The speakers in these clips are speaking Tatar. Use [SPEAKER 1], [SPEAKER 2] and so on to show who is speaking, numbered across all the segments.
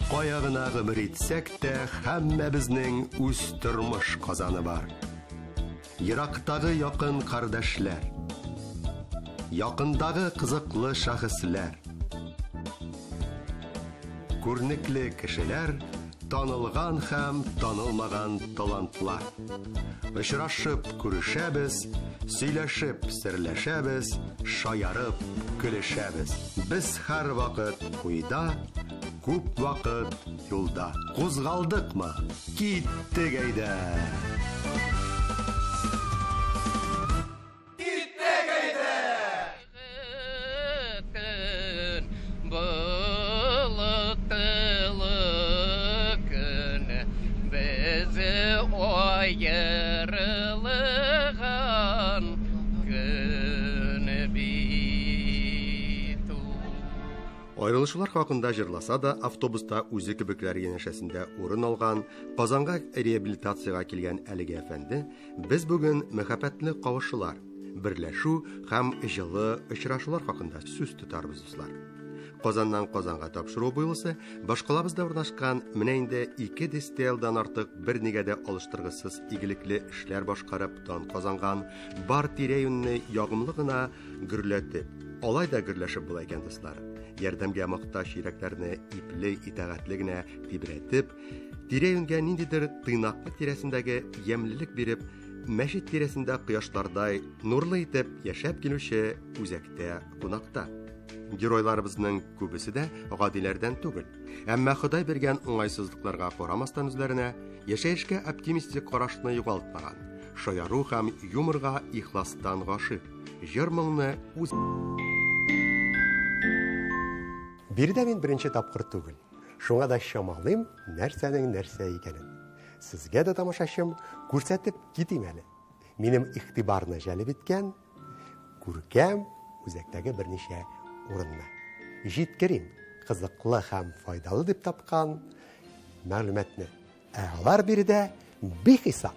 [SPEAKER 1] Кая гына гомер итсәк тә, һәммәбезнең үз тормыш казаны бар. Ерактагы якын кардәшләр, якындагы кызыклы шәхесләр, күренекле кешеләр, танылган һәм танылмаган талантлар. Очрашып күрешәбез, сөйләшеп серләшәбез, шаярып көлешәбез. Без һәрвакыт уйда, күп вакыт юлда. Кузгалдыкмы? Киттек әйдә!
[SPEAKER 2] Киттек әйдә!
[SPEAKER 3] Көн, болытлы көн, без аерылган көн бит ул.
[SPEAKER 1] Аерылышулар хакында җырласа да, автобуста үзе кебекләр янәшәсендә урын алган, Казанга реабилитациягә килгән әлеге әфәнде, без бүген мәхәббәтле кавышулар, берләшү һәм җылы очрашулар хакында сүз тотарбыз, дуслар. Казаннан Казанга тапшыру буйлысы башкалабызда урнашкан менә инде 2 дистә елдан артык бернигә дә алыштыргысыз игелекле эшләр башкарып дан казанган бар тирә-юньне ягымлы гына гөрләтеп, алай да гөрләшеп була икән, дуслар. Ярдәмгә мохтаҗ йөрәкләрне ипле, итагатьле генә тибрәтеп, тирә-юньгә ниндидер тыйнаклык тирәсендәге ямьлелек биреп, мәчет тирәсендә кояшлардай нурлы итеп яшәп килүче үзәктә кунакта. Геройларыбызның күбесе дә гадиләрдән түгел. Әмма Ходай биргән уңайсызлыкларга карамастан үзләренә яшәешкә оптимистик карашны югалтмаган, шаяру һәм юморга ихластан гашыйк, җыр-моңны үз
[SPEAKER 4] Биредә мин беренче тапкыр түгел. Шуңа да чамалыйм нәрсәнең нәрсә икәнен. Сезгә дә, тамашачым, күрсәтеп китим әле. Минем игътибарны җәлеп иткән күркәм үзәктәге берничә урынны. Җиткерим кызыклы һәм файдалы дип тапкан мәгълүматны. Ә алар биредә бихисап.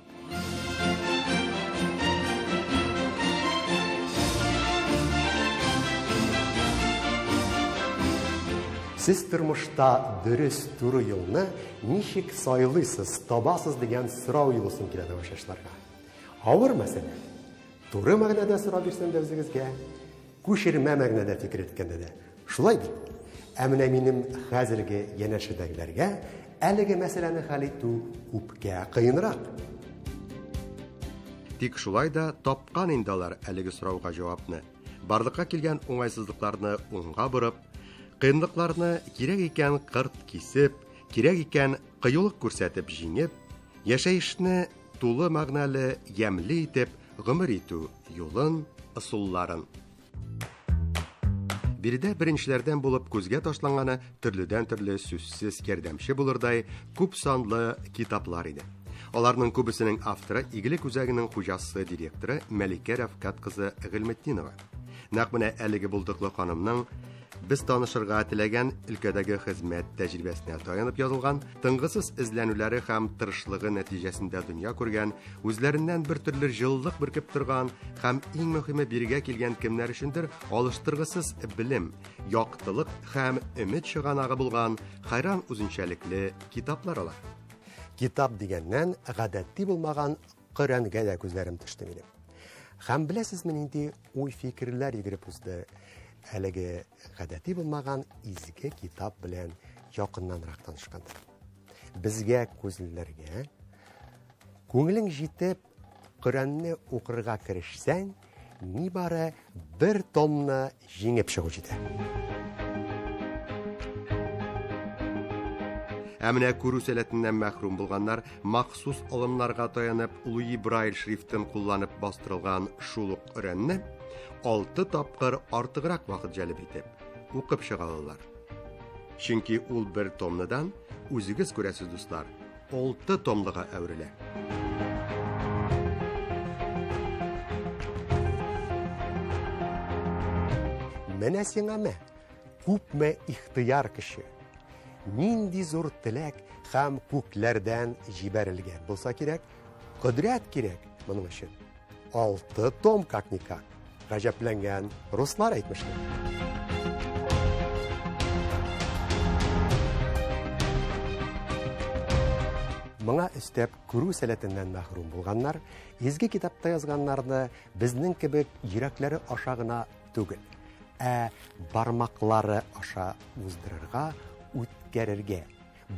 [SPEAKER 4] Сез тормышта дөрес туры юлны ничек сайлыйсыз, табасыз дигән сорау юлысын килә тамашачыларга. Авыр мәсьәлә. Туры мәгънәдә сорау бирсәм дә үзегезгә, күчермә мәгънәдә фикер иткәндә дә. Шулай бит. Ә менә минем хәзерге янәшәдәгеләргә әлеге мәсьәләне хәл итү күпкә кыенрак.
[SPEAKER 1] Тик шулай да тапкан инде алар әлеге сорауга җавапны. Барлыкка килгән уңайсызлыкларны уңга борып, кыенлыкларны кирәк икән кырт кисеп, кирәк икән кыюлык күрсәтеп җиңеп, яшәешне тулы мәгънәле, ямьле итеп гомер итү юлын, ысулларын. Биредә беренчеләрдән булып күзгә ташланганы төрледән-төрле сүзсез ярдәмче булырдай күп санлы китаплар иде. Аларның күбесенең авторы Игелек үзәгенең хуҗасы директоры Мәликә Рәфкать кызы Гыйльметдинова. Нәкъ менә әлеге булдыклы ханымның без танышырга теләгән өлкәдәге хезмәт тәҗрибәсенә таянып язылган тынгысыз эзләнүләре һәм тырышлыгы нәтиҗәсендә дөнья күргән, үзләреннән бер төрле җылылык бөркеп торган һәм иң мөһиме бирегә килгән кемнәр өчендер алыштыргысыз белем, яктылык һәм өмет чыганагы булган хайран үзенчәлекле китаплар алар.
[SPEAKER 4] Китап дигәннән гадәти булмаган Коръәнгә дә күзләрем төште минем. Һәм беләсезме нинди уй-фикерләр йөгереп узды әлеге гадәти булмаган изге китап белән якыннанрак танышканда. Безгә, күзлеләргә, күңелең җитеп Коръәнне укырга керешсәң, нибары бер томны җиңеп чыгу җитә.
[SPEAKER 1] Ә менә күрү сәләтеннән мәхрүм булганнар махсус алымнарга таянып Луи Брайль шрифтын кулланып бастырылган шул ук Коръәнне 6 тапкыр артыграк вакыт җәлеп итеп укып чыга алалар. Чөнки ул бер томныдан, үзегез күрәсез, дуслар, 6 томлыга әверелә.
[SPEAKER 4] Менә сиңа мә, күпме ихтыяр көче, нинди зур теләк һәм күкләрдән җибәрелгән булса кирәк, кодрәт кирәк моның өчен. 6 том как-никак, гаҗәпләнгән руслар әйтмешли. Моңа өстәп күрү сәләтеннән мәхрүм булганнар, изге китапта язганнарны безнең кебек йөрәкләре аша гына түгел, ә бармаклары аша уздырырга, үткәрергә,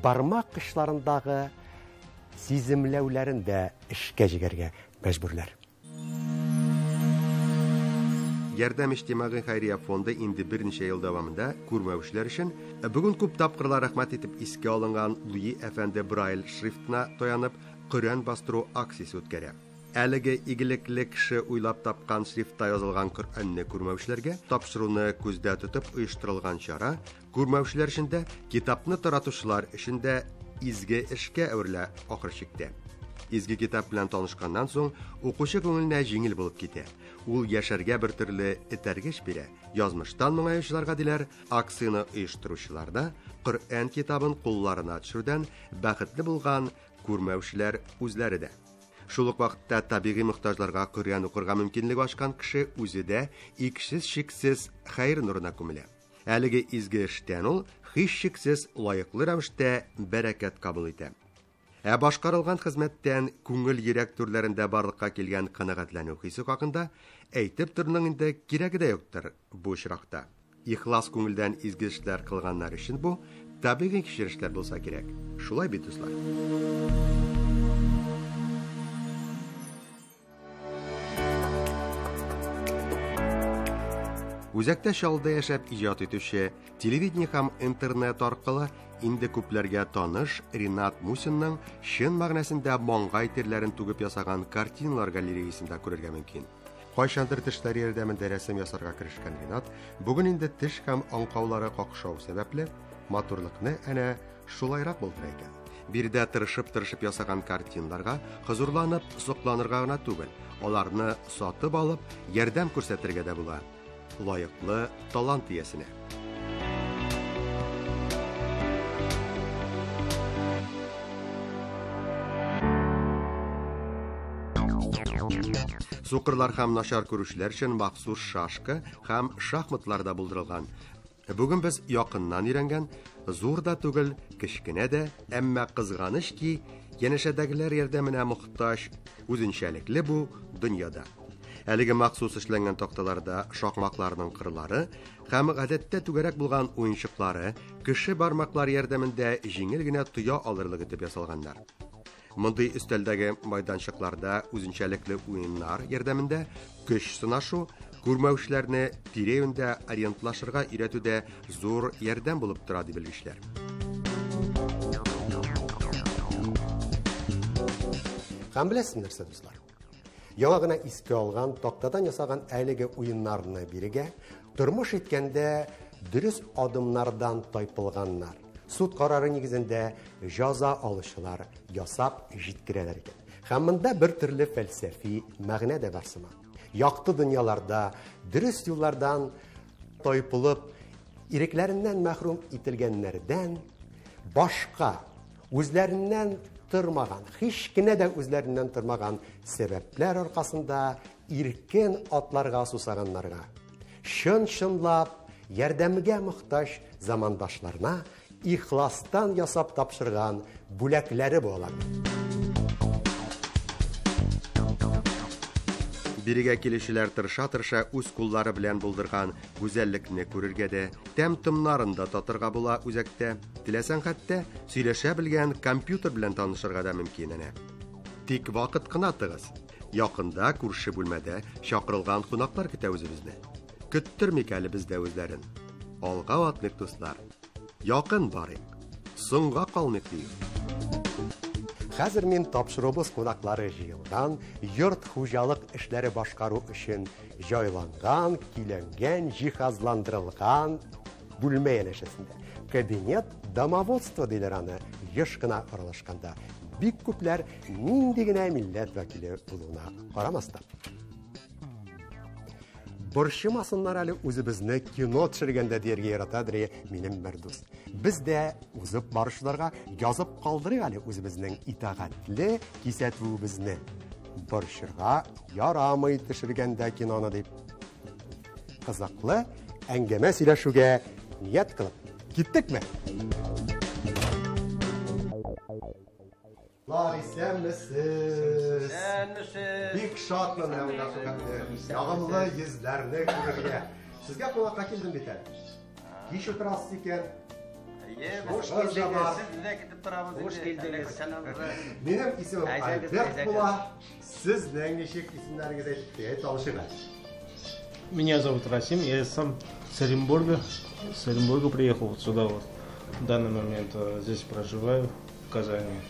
[SPEAKER 4] бармак очларындагы сиземләүләрен дә эшкә җигәргә мәҗбүрләр.
[SPEAKER 1] Ярдәм иҗтимагый хәйрия фонды инде берничә ел дәвамында күрмәүчеләр өчен бүген күп тапкырлар рәхмәт итеп искә алынган Луи әфәнде Брайль шрифтына таянып Коръән бастыру акциясе үткәрә. Әлеге игелекле кеше уйлап тапкан шрифтта язылган Коръәнне күрмәүчеләргә тапшыруны күздә тотып оештырылган чара күрмәүчеләр өчен дә, китапны таратучылар өчен дә изге эшкә әверелә ахыр чиктә. Изге китап белән танышканнан соң укучы күңеленә җиңел булып китә. Ул яшәргә бер төрле этәргеч бирә. Язмыштан моңаючыларга диләр, акцияне оештыручылар да Коръән китабын кулларына төшерүдән бәхетле булган күрмәүчеләр үзләре дә. Шул ук вакытта табигый мохтаҗларга Коръән укырга мөмкинлек ачкан кеше үзе дә иксез-чиксез хәер нурына күмелә. Әлеге изге эштән ул һичшиксез лаеклы рәвештә бәрәкәт кабул итә. Ә башкарылган хезмәттән күңел йөрәк түрләрендә барлыкка килгән канәгатьләнү хисе хакында әйтеп торуның инде кирәге дә юктыр бу очракта. Ихлас күңелдән изге эшләр кылганнар өчен бу табигый кичерешләр булса кирәк. Шулай бит, дуслар. Үзәктә Чаллыда яшәп иҗат итүче, телевидение һәм интернет аркылы инде күпләргә таныш Ринат Мусинның чын мәгънәсендә маңгай тирләрен түгеп ясаган картиналар галереясында күрергә мөмкин. Кайчандыр тешләр ярдәмендә рәсем ясарга керешкән Ринат бүген инде теш һәм аңкаулары какшау сәбәпле матурлыкны әнә шулайрак булдыра икән. Биредә тырышып-тырышып ясаган картиналарга хозурланып, сокланырга гына түгел, аларны сатып алып, ярдәм күрсәтергә дә була. Лаеклы талант иясенә. Сукырлар һәм начар күрүчеләр өчен махсус шашка һәм шахматлар да булдырылган. Бүген без якыннан өйрәнгән, зур да түгел, кечкенә дә, әмма кызганыч ки, янәшәдәгеләр ярдәменә мохтаҗ үзенчәлекле бу дөньяда. Әлеге махсус эшләнгән такталарда шакмакларның кырлары һәм гадәттә түгәрәк булган уенчыклары кеше бармаклары ярдәмендә җиңел генә тоя алырлык итеп ясалганнар. Мондый өстәлдәге майданчыкларда үзенчәлекле уеннар ярдәмендә көч сынашу, күрмәүчеләрне тирә-юньдә ориентлашырга өйрәтүдә зур ярдәм булып тора, ди белгечләр.
[SPEAKER 4] Һәм беләсезме нәрсә, дуслар? Яңа гына искә алган, тактадан ясаган әлеге уеннарны бирегә тормыш иткәндә дөрес адымнардан тайпылганнар, суд карары нигезендә җәза алучылар ясап җиткерәләр икән. Һәм монда бер төрле фәлсәфи мәгънә дә бар сыман. Якты дөньяларда дөрес юллардан тайпылып, ирекләреннән мәхрүм ителгәннәрдән башка үзләреннән тормаган, һич кенә дә үзләреннән тормаган сәбәпләр аркасында иркен атларга сусаганнарга, чын-чынлап ярдәмгә мохтаҗ замандашларына ихластан ясап тапшырган бүләкләре бу аларның.
[SPEAKER 1] Бирегә килүчеләр тырыша-тырыша үз куллары белән булдырган гүзәллекне күрергә дә, тәм-томнарын да татырга була үзәктә. Теләсәң хәтта сөйләшә белгән компьютер белән танышырга да мөмкин әнә. Тик вакыт кына тыгыз. Якында күрше бүлмәдә чакырылган кунаклар көтә үзебезне. Көттермик әле без дә үзләрен. Алга атлыйк, дуслар. Якын барыйк. Соңга калмыйк дию.
[SPEAKER 4] Хәзер мин тапшыруыбыз кунаклары җыелган, йорт хуҗалык эшләре башкару өчен җайланган, көйләнгән, җиһазландырылган бүлмә янәшәсендә. Кабинет домоводства диләр аны еш кына аралашканда. Бик күпләр нинди генә милләт вәкиле булуына карамастан. Борчымасыннар әле үзебезне кино төшергәндә дияргә яратадыр минем бер дус. Без дә узып баручыларга язып калдырыйк әле үзебезнең итагатьле кисәтүебезне. Борчырга ярамый төшергәндә киноны дип. Кызыклы әңгәмә сөйләшүгә ният кылып киттекме? Лар, исәнмесез.
[SPEAKER 2] Исәнмесез.
[SPEAKER 4] Бик шатмын менә монда шулкадәр ягымлы йөзләрне күрергә. Сезгә кунакка килдем бит әле. Кич утырасыз икән.
[SPEAKER 2] Әйе,
[SPEAKER 4] Хуш
[SPEAKER 2] без
[SPEAKER 4] килдегез.
[SPEAKER 2] Сезне дә көтеп торабыз
[SPEAKER 5] Хуш
[SPEAKER 2] инде.
[SPEAKER 5] килдегез.
[SPEAKER 2] Әллә кайчан алды.
[SPEAKER 4] Минем исемем
[SPEAKER 5] Әйдәгез,
[SPEAKER 4] Альберт
[SPEAKER 5] әйдәгез.
[SPEAKER 4] була. Сезнең ничек исемнәрегез әйтеп танышыйк әле.
[SPEAKER 6] Меня зовут Расим, я сам с Оренбурга. С Оренбурга приехал вот сюда вот. В данный момент здесь проживаю, в Казани,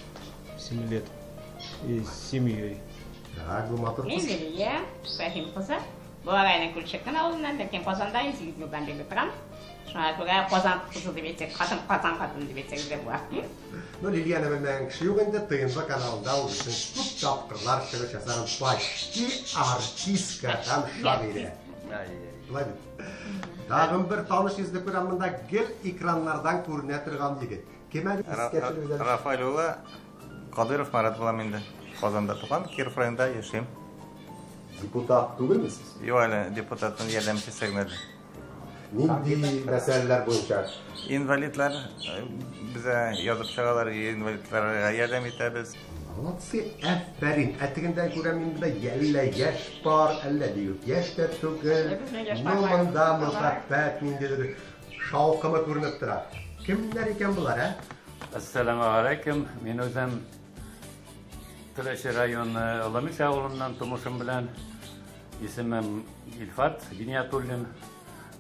[SPEAKER 6] 7 лет. И с семьей.
[SPEAKER 4] Так, бу матур
[SPEAKER 7] Мин
[SPEAKER 4] кыз.
[SPEAKER 7] Лилия Фәһим кызы. Буа районының Күлчеккән авылыннан, ләкин Казанда 8 елдан бирле торам. Шуңа күрә Казан кызы дип әйтсәк, хатын Казан хатыны дип әйтсәк дә була.
[SPEAKER 4] Ну, Лилияны белмәгән кеше юк инде. ТНВ каналында ул безнең күп тапкырлар чыгыш ясаган почти артистка һәм шагыйрә. Шулай бит. Тагын бер таныш йөзне күрәм монда, гел экраннардан күренә торган егет. Кем әле? Искә төшерегез әле.
[SPEAKER 8] Рафаэль улы Кадыров Марат булам инде. Казанда туган, Киров районында яшим.
[SPEAKER 4] Депутат түгелме сез?
[SPEAKER 8] Юк әле, депутатның ярдәмчесе генә әле.
[SPEAKER 4] Нинди мәсьәләләр буенча?
[SPEAKER 8] Инвалидлар безгә язып чыгалар, инвалидларга ярдәм итәбез.
[SPEAKER 4] Молодцы, әфәрин. Ә тегендә күрәм мин монда әллә яшь бар, әллә бик яшь тә түгел.
[SPEAKER 7] Безнең яшь
[SPEAKER 4] Ну,
[SPEAKER 7] парлар.
[SPEAKER 4] монда мәхәббәт ниндидер шаукымы күренеп тора. Кемнәр икән болар, ә?
[SPEAKER 9] Ассаламу алейкум. Мин үзем Теләче районы Ламиш авылыннан тумышым белән. Исемем Илфат Гиниятуллин.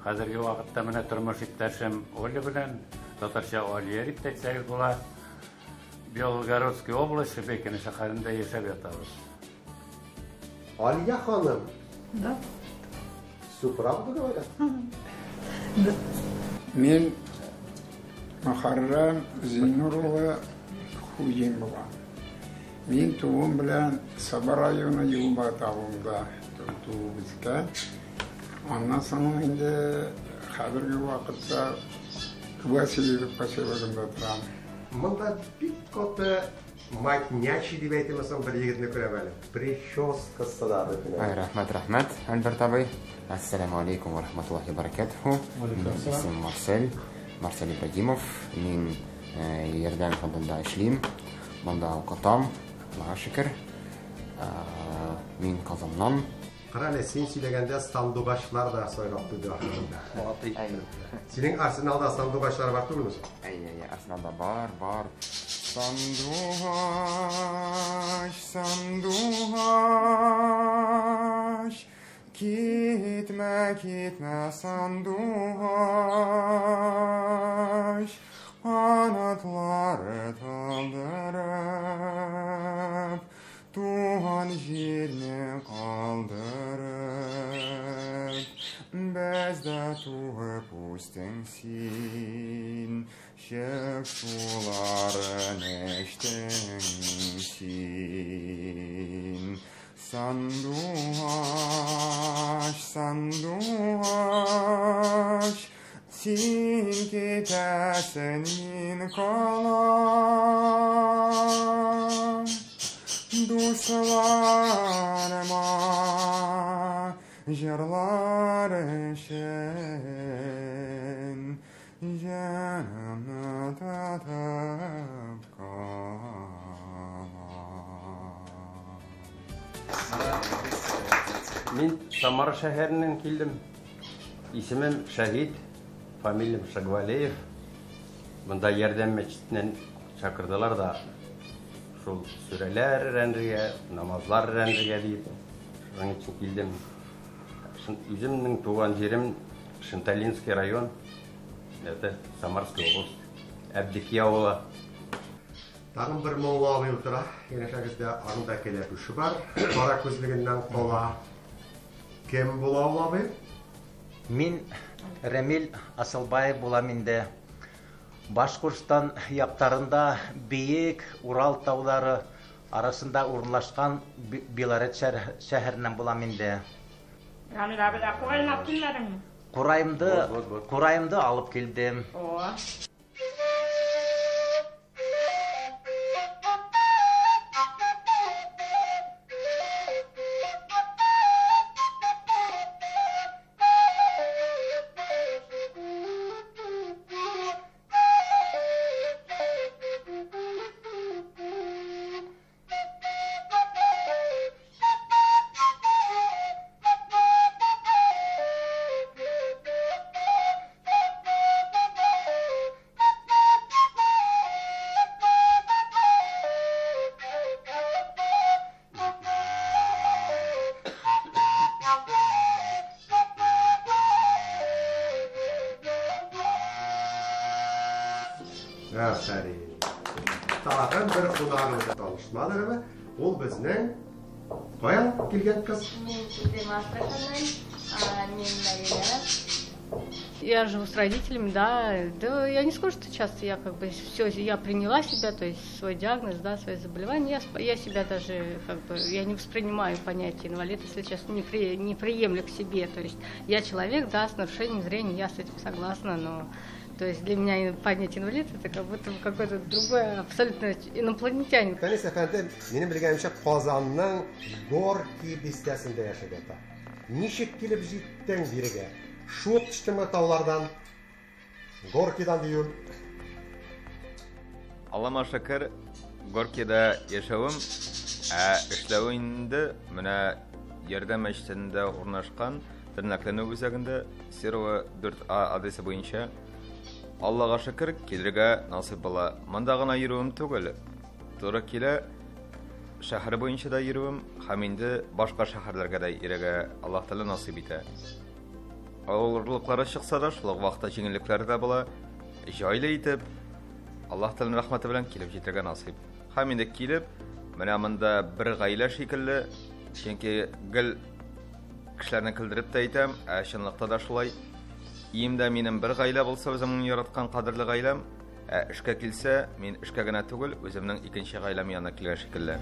[SPEAKER 9] Хәзерге вакытта менә тормыш иптәшем Оля белән, татарча Алия дип тә әйтсәгез була. Белгородская область, Шебекино шәһәрендә яшәп ятабыз.
[SPEAKER 4] Алия ханым.
[SPEAKER 10] Да.
[SPEAKER 4] Всю правду говорят?
[SPEAKER 10] Да.
[SPEAKER 11] Мин Мөхәррәм Зиннур улы Хуҗин булам. Мин туым белән Саба районы Юлбат авылында туып үскән. Аннан соң инде хәзерге вакытта Васильев поселогында торам.
[SPEAKER 4] Монда бик каты моднячий дип әйтәме соң бер егетне күрәм әле. Прическасы да бөтенләй.
[SPEAKER 12] Ай, рәхмәт, рәхмәт, Альберт абый. Ассаламу алейкум ва рахматуллахи ва баракатуху.
[SPEAKER 6] Алейкум ассалам.
[SPEAKER 12] Исемем Марсель, Марсель Ибрагимов. Мин Ярдәм фондында эшлим. Монда укытам. Аллаһка шөкер. Мин Казаннан.
[SPEAKER 4] Кара әле, син сөйләгәндә сандугачлар да сайрап куйды ахырында. Синең арсеналда сандугачлар бар түгелме соң?
[SPEAKER 12] Әйе, әйе, арсеналда бар, бар. Сандугач, сандугач, китмә, китмә, сандугач, канатлары талдырып, туган җирне калдырып, бездә туып үстең син, чык суларын эчтең син. Сандугач, сандугач, син китәсең, мин калам. Дусларыма җырлар өчен җанымны татып калам.
[SPEAKER 2] Мин Самара шәһәреннән килдем. Исемем Шәһид, фамилиям Шагвалеев. Монда Ярдәм мәчетеннән чакырдылар да, шул сүрәләр өйрәнергә, намазлар өйрәнергә дип, шуның өчен килдем. Үземнең туган җирем Шенталинский район, это Самарская область, Әбдеки авылы.
[SPEAKER 4] Тагын бер моңлы абый утыра. Янәшәгездә аның да кәләпүше бар. Кара күзлегеннән кала. Кем була ул абый?
[SPEAKER 5] Мин Рәмил Асылбаев булам инде. Башкортстан яктарында биек Урал таулары арасында урынлашкан Белорет шәһәреннән булам инде.
[SPEAKER 7] Рамил абый, курайны алып килмәдеңме?
[SPEAKER 5] Курайымды алып килдем.
[SPEAKER 7] О.
[SPEAKER 4] Афәрин. Тагын бер кунагыбыз танышмадыгымы? Ул безнең каян килгән кыз?
[SPEAKER 13] Мин килдем Астраханнан, мин Наилә.
[SPEAKER 10] Я живу с родителями, да. Да, я не скажу, что часто я как бы все, я приняла себя, то есть свой диагноз, да, свое заболевание. Я себя даже как бы, я не воспринимаю понятие инвалид, если честно, не приемлю к себе. То есть я человек, да, с нарушением зрения, я с этим согласна, но то есть для меня понятие инвалид это как будто бы какой-то другой, абсолютно инопланетянин.
[SPEAKER 4] Фәнис әфәнде, минем белгәнемчә, Казанның Горки бистәсендә яшәп ята. Ничек килеп җиттең бирегә? Шуып төштеңме таулардан? Горкидан дию.
[SPEAKER 8] Аллама шөкер, Горкида яшәвем, ә эшләвем инде менә Ярдәм мәчетендә урнашкан тернәкләнү үзәгендә Серова 4А адресы буенча. Аллага шөкер, килергә насыйп була. Монда гына йөрүем түгел, туры килә шәһәр буенча да йөрүем һәм инде башка шәһәрләргә дә йөрергә Аллаһ Тәгалә насыйп итә. Авырлыклары чыкса да, шул ук вакытта җиңеллекләре дә була. Җайлы итеп, Аллаһ Тәгаләнең рәхмәте белән килеп җитәргә насыйп. Һәм инде килеп, менә монда бер гаилә шикелле, чөнки гел кешеләрне көлдереп тә әйтәм, ә чынлыкта да шулай. Өемдә минем бер гаилә булса, үземнең яраткан кадерле гаиләм, ә эшкә килсә, мин эшкә генә түгел, үземнең икенче гаиләм янына килгән шикелле.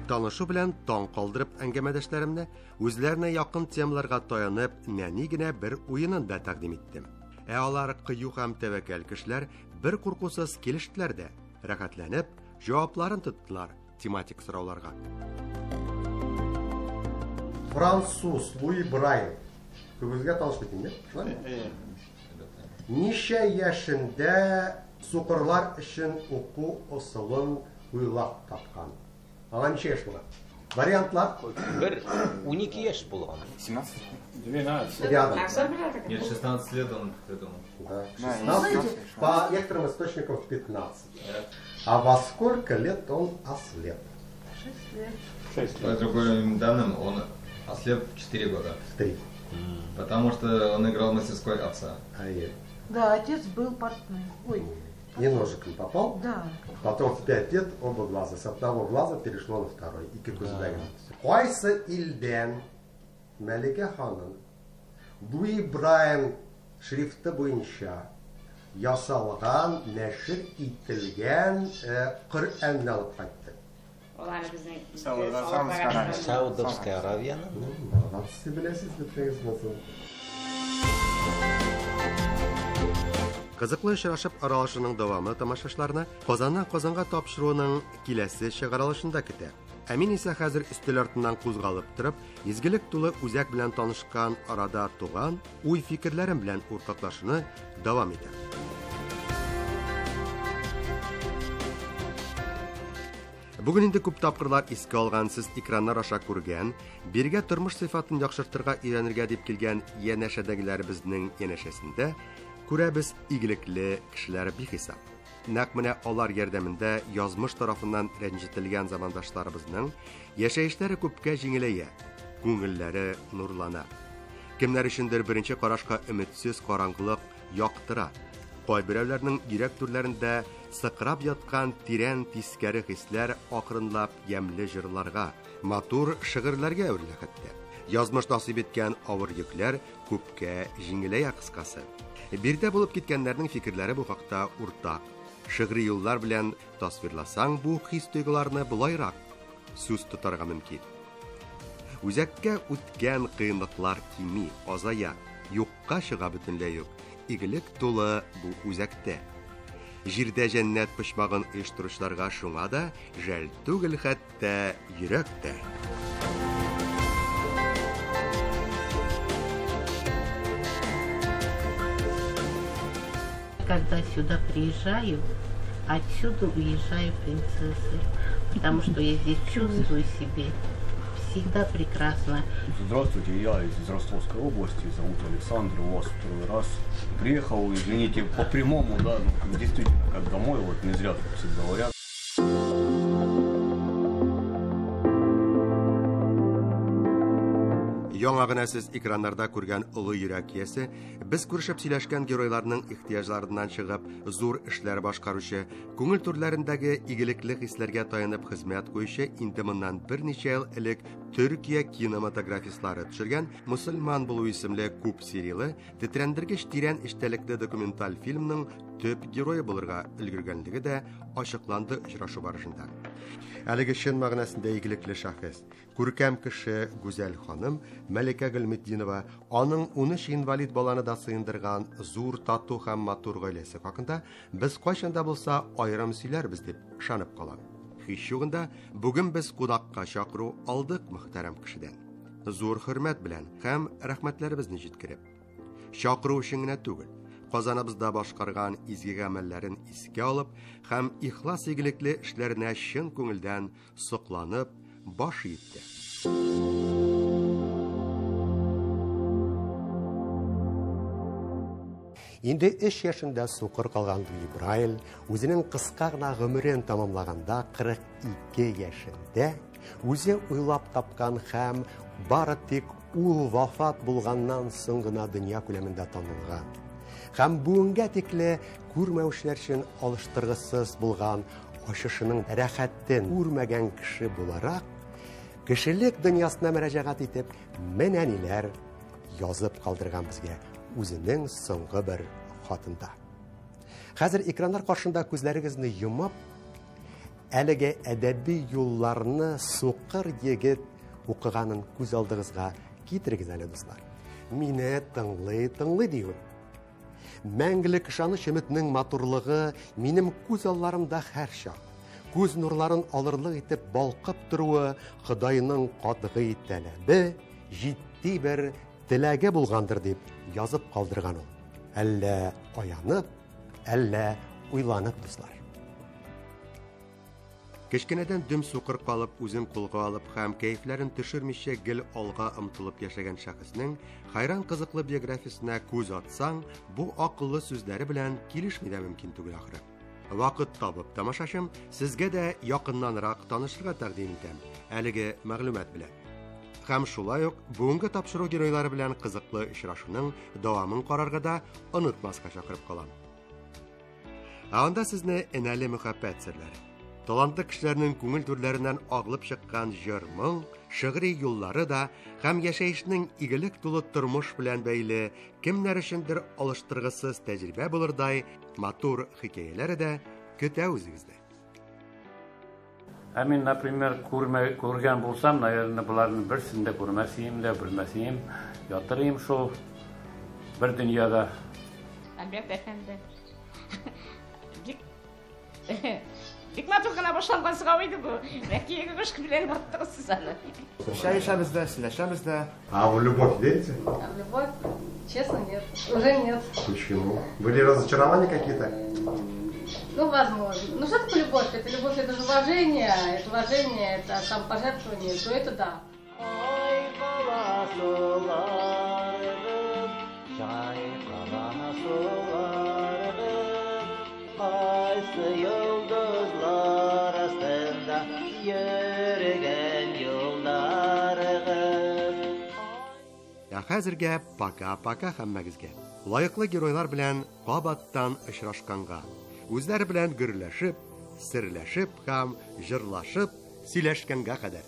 [SPEAKER 1] Танышу белән таң калдырып әңгәмәдәшләремне, үзләренә якын темаларга таянып, нәни генә бер уенын да тәкъдим иттем. Ә алар кыю һәм тәвәккәл кешеләр бер куркусыз килештеләр дә, рәхәтләнеп, җавапларын тоттылар тематик сорауларга.
[SPEAKER 4] Француз Луи Брайль. Күбегезгә таныш бит инде, шулаймы? Ничә яшендә сукырлар өчен уку ысулын уйлап тапкан? Аңа ничә яшь булган? Вариантлар?
[SPEAKER 5] Бер 12 яшь булган.
[SPEAKER 12] 17?
[SPEAKER 9] 12.
[SPEAKER 4] Рядом.
[SPEAKER 8] Нет, 16 лет он придумал.
[SPEAKER 4] Да, 16, по некоторым источникам 15. А во сколько лет он ослеп?
[SPEAKER 10] 6 лет.
[SPEAKER 9] 6
[SPEAKER 8] По
[SPEAKER 9] лет.
[SPEAKER 8] другим данным, он ослеп в 4 года.
[SPEAKER 4] 3.
[SPEAKER 8] Потому что он играл в мастерской отца.
[SPEAKER 10] Да, отец был портным. Ой.
[SPEAKER 4] И ножиком попал.
[SPEAKER 10] Да.
[SPEAKER 4] Потом в 5 лет оба глаза. С одного глаза перешло на второй. Ике күзе дә генә. Кайсы илдән Мәликә ханым Луи Брайль шрифты буенча ясалган, нәшер ителгән Коръәнне алып кайтты?
[SPEAKER 7] Алар безнең
[SPEAKER 5] Саудовская Аравияны.
[SPEAKER 4] Молодцы, беләсез, бетерегез булсын.
[SPEAKER 1] Кызыклы очрашып аралашуның дәвамы тамашачыларны Казаннан Казанга тапшыруының киләсе чыгарылышында көтә. Ә мин исә хәзер өстәл артыннан кузгалып торып, изгелек тулы үзәк белән танышкан арада туган уй-фикерләрем белән уртаклашуны дәвам итәм. Бүген инде күп тапкырлар искә алган, сез экраннар аша күргән, биргә тормыш сыйфатын яхшыртырга өйрәнергә дип килгән янәшәдәгеләребезнең янәшәсендә күрәбез игелекле кешеләр бихисап. Нәкъ менә алар ярдәмендә язмыш тарафыннан рәнҗетелгән замандашларыбызның яшәешләре күпкә җиңеләя, күңелләре нурлана. Кемнәр өчендер беренче карашка өметсез караңгылык яктыра. Кайберәүләрнең йөрәк түрләрендә сыкрап яткан тирән тискәре хисләр акрынлап ямьле җырларга, матур шигырьләргә әверелә хәтта. Язмыш насыйп иткән авыр йөкләр күпкә җиңеләя кыскасы. Биредә булып киткәннәрнең фикерләре бу хакта уртак. Шигъри юллар белән тасвирласаң, бу хис-тойгыларны болайрак сүз тотарга мөмкин. Үзәккә үткән кыенлыклар кими, азая, юкка чыга бөтенләй юк. Игелек тулы бу үзәктә. Җирдә җәннәт почмагын оештыручыларга шуңа да жәл түгел хәтта йөрәк тә.
[SPEAKER 14] Когда сюда приезжаю, отсюда уезжаю принцессой, потому что я здесь чувствую себя всегда прекрасно.
[SPEAKER 15] Здравствуйте, я из Ростовской области, зовут Александр, у вас второй раз. Приехал, извините, по прямому, да, ну, действительно, как домой, вот не зря тут все говорят.
[SPEAKER 1] Яңа гына сез экраннарда күргән олы йөрәк иясе, без күрешеп сөйләшкән геройларның ихтыяҗларыннан чыгып, зур эшләр башкаручы, күңел түрләрендәге игелекле хисләргә таянып хезмәт куючы инде моннан берничә ел элек Төркия кинематографистлары төшергән Мөселман булу исемле күп серияле, тетрәндергеч тирән эчтәлекле документаль фильмның төп герое булырга өлгергәнлеге дә ачыкланды очрашу барышында. Әлеге чын мәгънәсендә игелекле шәхес, күркәм кеше Гүзәл ханым Мәликә Гөлметдинова аның 13 инвалид баланы да сыендырган зур тату һәм матур гаиләсе хакында без кайчан да булса аерым сөйләрбез дип ышанып калам. Һич югында бүген без кунакка чакыру алдык мөхтәрәм кешедән. Зур хөрмәт белән һәм рәхмәтләребезне җиткереп. Чакыру өчен генә түгел, Казаныбызда башкарган изге гамәлләрен искә алып һәм ихлас игелекле эшләренә чын күңелдән сокланып баш иеп тә.
[SPEAKER 4] Инде 3 яшендә сукыр калган Луи Брайль үзенең кыска гына гомерен тәмамлаганда 42 яшендә үзе уйлап тапкан һәм бары тик ул вафат булганнан соң гына дөнья күләмендә танылган һәм бүгенгә тикле күрмәүчеләр өчен алыштыргысыз булган ачышының рәхәтен күрмәгән кеше буларак, кешелек дөньясына мөрәҗәгать итеп, менә ниләр язып калдырган безгә үзенең соңгы бер хатында. Хәзер экраннар каршында күзләрегезне йомып, әлеге әдәби юлларны сукыр егет укыганын күз алдыгызга китерегез әле, дуслар. Мине тыңлый-тыңлый диюем. Мәңгелек ышаныч өметнең матурлыгы минем күз алларымда һәрчак. Күз нурларын алырлык итеп балкып торуы Ходайның катгый таләбе, җитди бер теләге булгандыр дип язып калдырган ул. Әллә аянып, әллә уйланып, дуслар.
[SPEAKER 1] Кечкенәдән дөм сукыр калып, үзен кулга алып һәм кәефләрен төшермичә гел алга омтылып яшәгән шәхеснең хайран кызыклы биографиясенә күз атсаң, бу акыллы сүзләре белән килешми дә мөмкин түгел ахры. Вакыт табып, тамашачым, сезгә дә якыннанрак танышырга тәкъдим итәм әлеге мәгълүмат белән. Һәм шулай ук бүгенге тапшыру геройлары белән кызыклы очрашуның дәвамын карарга да онытмаска чакырып калам. Ә анда сезне энәле мөхәббәт серләре, талантлы кешеләрнең күңел түрләреннән агылып чыккан җыр-моң, шигъри юллары да һәм яшәешнең игелек тулы тормыш белән бәйле кемнәр өчендер алыштыргысыз тәҗрибә булырдай матур хикәяләре дә көтә үзегезне.
[SPEAKER 9] Ә мин, например, күрмә, күргән булсам, наверное, боларның берсен дә күрмәс идем дә, белмәс идем. Ятыр идем шул бер дөньяда.
[SPEAKER 7] Альберт әфәнде. Бик бик матур гына башланган сорау иде бу. Бәлки егеш белән баттыгыз сез аны.
[SPEAKER 12] Чәй эчәбез дә, сөйләшәбез дә.
[SPEAKER 1] А в любовь верите?
[SPEAKER 10] А в любовь? Честно, нет. Уже нет.
[SPEAKER 1] Почему? Были разочарования какие-то?
[SPEAKER 10] Ну, возможно. Ну, что такое любовь? Это любовь, это же уважение, это уважение, это самопожертвование, то это да.
[SPEAKER 1] Ә хәзергә пока-пока һәммәгезгә. Лаеклы геройлар белән кабаттан очрашканга, үзләре белән гөрләшеп, серләшеп һәм җырлашып сөйләшкәнгә кадәр.